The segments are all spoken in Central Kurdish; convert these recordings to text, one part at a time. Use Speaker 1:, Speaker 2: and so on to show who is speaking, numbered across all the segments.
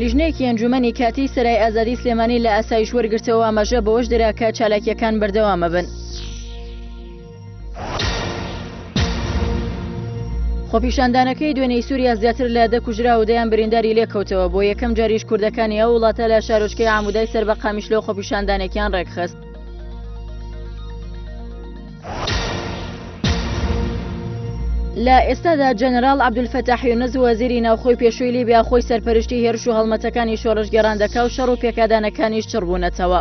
Speaker 1: لیژنەیەکی ئەنجوومەنی کاتیی سەرای ئازادی سلێمانی لە ئاسایش وەرگرتەوە و ئاماژە بەوەش درا کە چالاکییەکان بەردەوامەبن. خۆپیشاندانەکەی دوێنێی سووریا زیاتر لە دە کوژراو و دەیان برینداری لێکەوتەوە، بۆ یەکەم جاریش کوردەکانی ئەو وڵاتە لە شارۆچکەی عامودای سەر بە قامیشلۆ خۆپیشاندانێکیان ڕێکخست. لە ئێستادا جەنەراڵ عەبدولفەتاح یونس وەزیری ناوخۆی پێشووی لیبیا خۆی سەرپەرشتی هێرش و هەڵمەتەکانی شۆڕشگێڕان دەکا و شەڕ و پێکادانەکانیش چڕبوونەتەوە.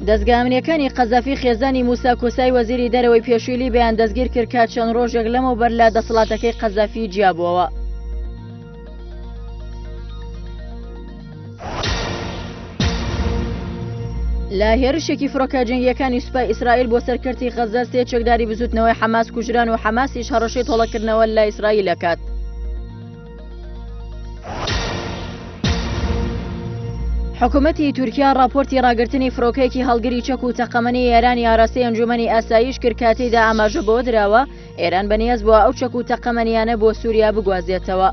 Speaker 1: دەزگا ئەمنیەکانی قەزافی خێزانی موسا کۆسای وەزیری دەرەوەی پێشووی لیبیان دەستگیر کرد کە چەند ڕۆژێک لەمەوبەر لە دەسەڵاتەکەی قەزافی جیابووەوە. لە هێرشێکی فڕۆکە جەنگییەکانی سوپای ئیسرائیل بۆ سەر کەرتی غەززە سێ چەکداری بزوتنەوەی حەماس کوژران و حەماسیش هەڕەشەی تۆڵەکردنەوە لە ئیسرائیل دەکات. حکومەتی تورکیا ڕاپۆرتی ڕاگرتنی فڕۆکەیەکی هەڵگری چەک و تەقەمەنی ئێرانی ئاراستەی ئەنجومەنی ئاسایش کرد کە تێیدا ئاماژە بەوە دراوە ئێران بەنیاز بووە ئەو چەک و تەقەمەنیانە بۆ سووریا بگوازێتەوە.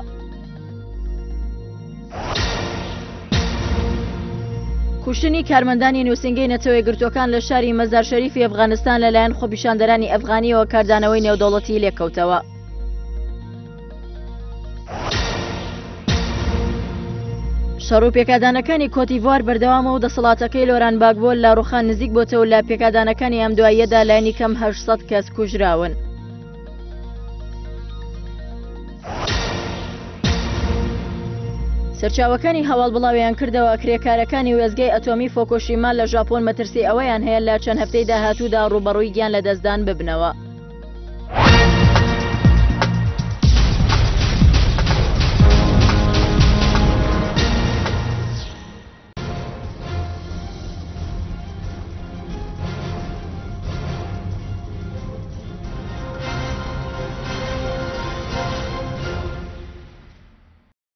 Speaker 1: کوشتنی کارمەندانی نووسینگەی نەتەوەیەکگرتووەکان لە شاری مەزار شەریفی ئەفغانستان لەلایەن خۆپیشاندەرانی ئەفغانیەوە کاردانەوەی نێودەوڵەتی لێکەوتەوە. شەڕ و پێکادانەکانی کۆتیڤوار بەردەوامە و دەسەڵاتەکەی لۆران باگبۆ لە ڕوخان نزیک بۆتەوە لە پێکادانەکانی ئەم دواییەدا لایەنی کەم 800 کەس کوژراون. سەرچاوەکانی هەواڵ بڵاویان کردەوە کرێکارەکانی وێستگەی ئەتۆمی فۆکۆشیما لە ژاپۆن مەترسی ئەوەیان هەیە لە چەند هەفتەی داهاتوودا ڕووبەڕووی گیان لەدەستدان ببنەوە.